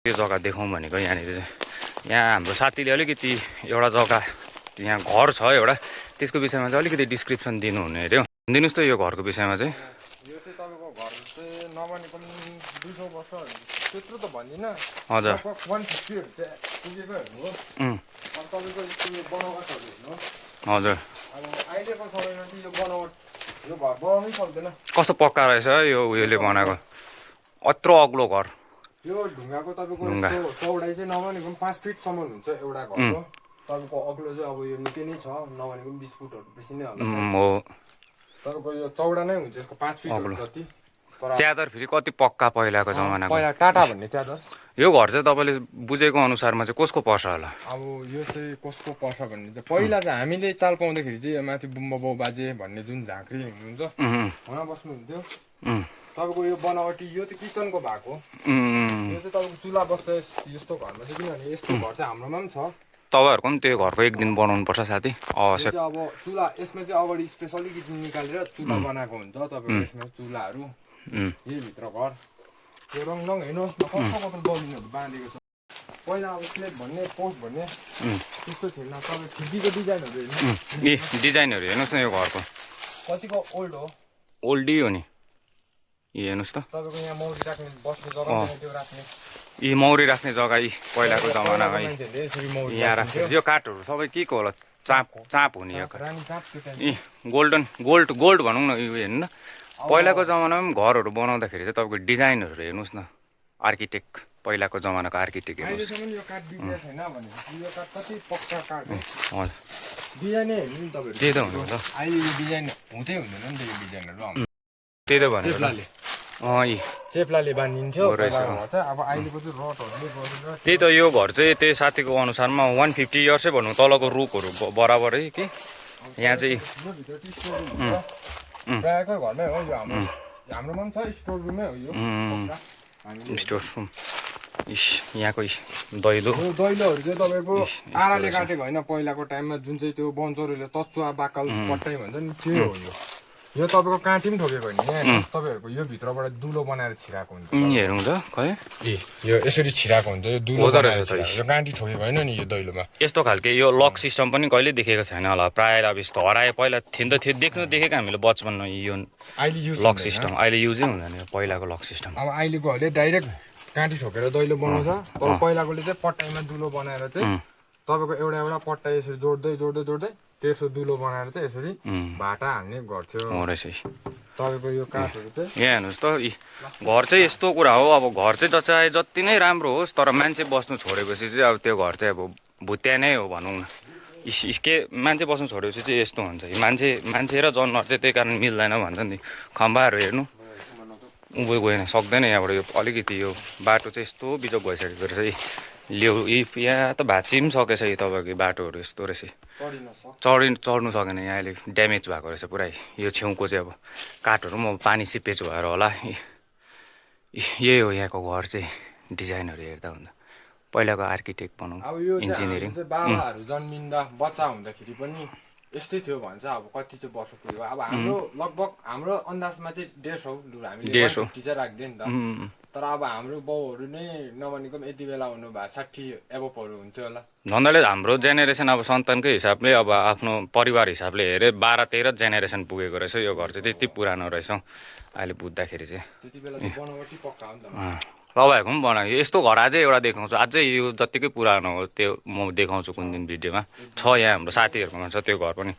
त्यो जग्गा देखाउँ भनेको यहाँनिर चाहिँ। यहाँ हाम्रो साथीले अलिकति एउटा जग्गा यहाँ घर छ एउटा, त्यसको विषयमा चाहिँ अलिकति डिस्क्रिप्सन दिनुहुने अरे हो। दिनुहोस् त यो घरको विषयमा चाहिँ। यो चाहिँ तपाईँको घर चाहिँ नभनेको पनि 200 वर्ष त्यत्रो त भन्दिनँ। हजुर 150 चाहिँ पुगेको हेर्नु हो। अब तपाईँको यो बनावटहरू हेर्नु। हजुर अब अहिलेको समयमा चाहिँ यो बनावट यो घर बनाउनै सक्दैन। कस्तो पक्का रहेछ यो उयोले बनाएको, अत्रो अग्लो घर। यो ढुङ्गाको तपाईँको यस्तो चौडाइ चाहिँ नभनेको पनि 5 फिटसम्म हुन्छ एउटा घरको। तपाईँको अग्लो चाहिँ अब यो निकै नै छ, नभनेको पनि 20 फुटहरू बेसी नै होला। हो तपाईँको यो चौडा नै हुन्छ यसको 5 फिटहरू जति। च्यादर फेरि कति पक्का पहिलाको जमानाको। पहिला टाटा भन्ने च्यादर। यो घर चाहिँ तपाईँले बुझेको अनुसारमा चाहिँ कसको पर्छ होला? अब यो चाहिँ कसको पर्छ भन्ने चाहिँ पहिला चाहिँ हामीले चाल पाउँदाखेरि चाहिँ यो माथि बुम्बा बाउ बाजे भन्ने जुन झाँक्री हुनुहुन्छ उहाँ बस्नुहुन्थ्यो। तपाईँको यो बनावटी यो चाहिँ किचनको भएको। यो चाहिँ तपाईँको चुला बस्छ यस्तो घरमा चाहिँ, किनभने यस्तो घर चाहिँ हाम्रोमा पनि छ। तपाईँहरूको पनि त्यो घरको एक दिन बनाउनु पर्छ साथी आवश्यक। अब चुला यसमा चाहिँ अगाडि स्पेसली किचन निकालेर चुला बनाएको हुन्छ तपाईँको। यसमा चुलाहरू यही भित्र घर। यो रङ हेर्नुहोस् न कस्तो कस्तो दलिनहरू बाँधेको छ। पहिला अब स्लेब भन्ने पोस्ट भन्ने त्यस्तो थिएन। तपाईँ खिड्कीको डिजाइनहरू हेर्नु। ए डिजाइनहरू हेर्नुहोस् न यो घरको कतिको ओल्ड हो। ओल्डै हो नि। ए हेर्नुहोस् त तपाईँको यहाँ मौरी राख्ने बस्ने जग्गा त्यो राख्ने। यी मौरी राख्ने जग्गा यी पहिलाको जमानामा यहाँ राख्थ्यो। यो काठहरू सबै के को होला? चाँप हुने यो काठ। यी गोल्ड भनौँ न। यो हेर्नु न पहिलाको जमानामा पनि घरहरू बनाउँदाखेरि चाहिँ तपाईँको डिजाइनहरू हेर्नुहोस् न। आर्किटेक्ट पहिलाको जमानाको आर्किटेक्ट हेर्नुहोस्। त्यही त हुनु त। त्यही त भनेर सेप्लाले बाँधिन्थ्यो। त्यही त यो घर चाहिँ त्यही साथीको अनुसारमा 150 इयर्सै भनौँ तलको रुखहरू बराबरै कि यहाँ चाहिँ प्रायःको घरमै हो यो। हाम्रोमा पनि छ स्टोर रुमै हो यो। Store room. यहाँको दैलो दैलोहरू चाहिँ तपाईँको आराले काटेको होइन। पहिलाको टाइममा जुन चाहिँ त्यो बन्चरहरूले तचुवा बाकल पट्टाइ भन्छ नि त्यो हो यो। यो तपाईँको काँटी पनि ठोकेको होइन। यहाँ तपाईँहरूको यो भित्रबाट दुलो बनाएर छिराएको हुन्छ। हेरौँ त खै यो यसरी छिराएको हुन्छ। यो दुलो बनाएर यो काँटी ठोकेको होइन नि यो दैलोमा। यस्तो खालके यो लक सिस्टम पनि कहिले देखेको छैन होला। प्रायः अब यस्तो हरायो। पहिला थियो देखेको हामीले बचपनमा यो लक सिस्टम। अहिले युजै हुँदैन यो पहिलाको लक सिस्टम। अब अहिलेकोहरूले डाइरेक्ट काँटी ठोकेर दैलो बनाउँछ। तर पहिलाकोले चाहिँ पट्टाइमा दुलो बनाएर चाहिँ तपाईँको एउटा पट्टा यसरी जोड्दै तेर्सो दुलो बनाएर चाहिँ यसरी भाटा हाल्ने गर्थ्यो। तपाईँको यो काठहरू चाहिँ यहाँ हेर्नुहोस् त घर चाहिँ यस्तो कुरा हो। अब घर चाहिँ चाहे जति नै राम्रो होस् तर मान्छे बस्नु छोडेपछि चाहिँ अब त्यो घर चाहिँ अब भुत्या नै हो भनौँ न। के मान्छे बस्नु छोडेपछि चाहिँ यस्तो हुन्छ। मान्छे र जनावर चाहिँ त्यही कारण मिल्दैन भन्छ नि। खम्बाहरू हेर्नु उँभो गएन सक्दैन यहाँबाट। यो अलिकति यो बाटो चाहिँ यस्तो बिजोग भइसकेको रहेछ। ल्याउ यहाँ त भाँच्ची पनि सकेछ यो तपाईँको बाटोहरू यस्तो रहेछ। चढ्नु सकेन यहाँ अहिले ड्यामेज भएको रहेछ पुरै। यो छेउको चाहिँ अब काठहरू पनि पानी सिपेज भएर होला। यही हो यहाँको घर चाहिँ डिजाइनहरू हेर्दा हुन्छ। पहिलाको आर्किटेक्ट भनौँ इन्जिनियरिङ। बाबाहरू जन्मिँदा बच्चा हुँदाखेरि पनि यस्तै थियो भन्छ। अब कति चाहिँ वर्ष पुग्यो। अब हाम्रो लगभग हाम्रो अन्दाजमा चाहिँ 150 लु हामीले 150 चाहिँ राख्दैन नि त। तर अब हाम्रो बाउहरू नै नभनेको पनि यति बेला हुनु भएको 60 एबोपहरू हुन्थ्यो होला। झन्डैले हाम्रो जेनेरेसन अब सन्तानकै हिसाबले अब आफ्नो परिवार हिसाबले हेरे 12-13 जेनेरेसन पुगेको रहेछ। यो घर चाहिँ त्यति पुरानो रहेछ अहिले बुझ्दाखेरि चाहिँ। त्यति बेला चाहिँ बनावटी पक्का हो नि त। तपाईँहरूको पनि बनायो यस्तो घर अझै एउटा देखाउँछु। अझै यो जत्तिकै पुरानो हो त्यो म देखाउँछु कुन दिन भिडियोमा छ। यहाँ हाम्रो साथीहरूकोमा छ त्यो घर पनि।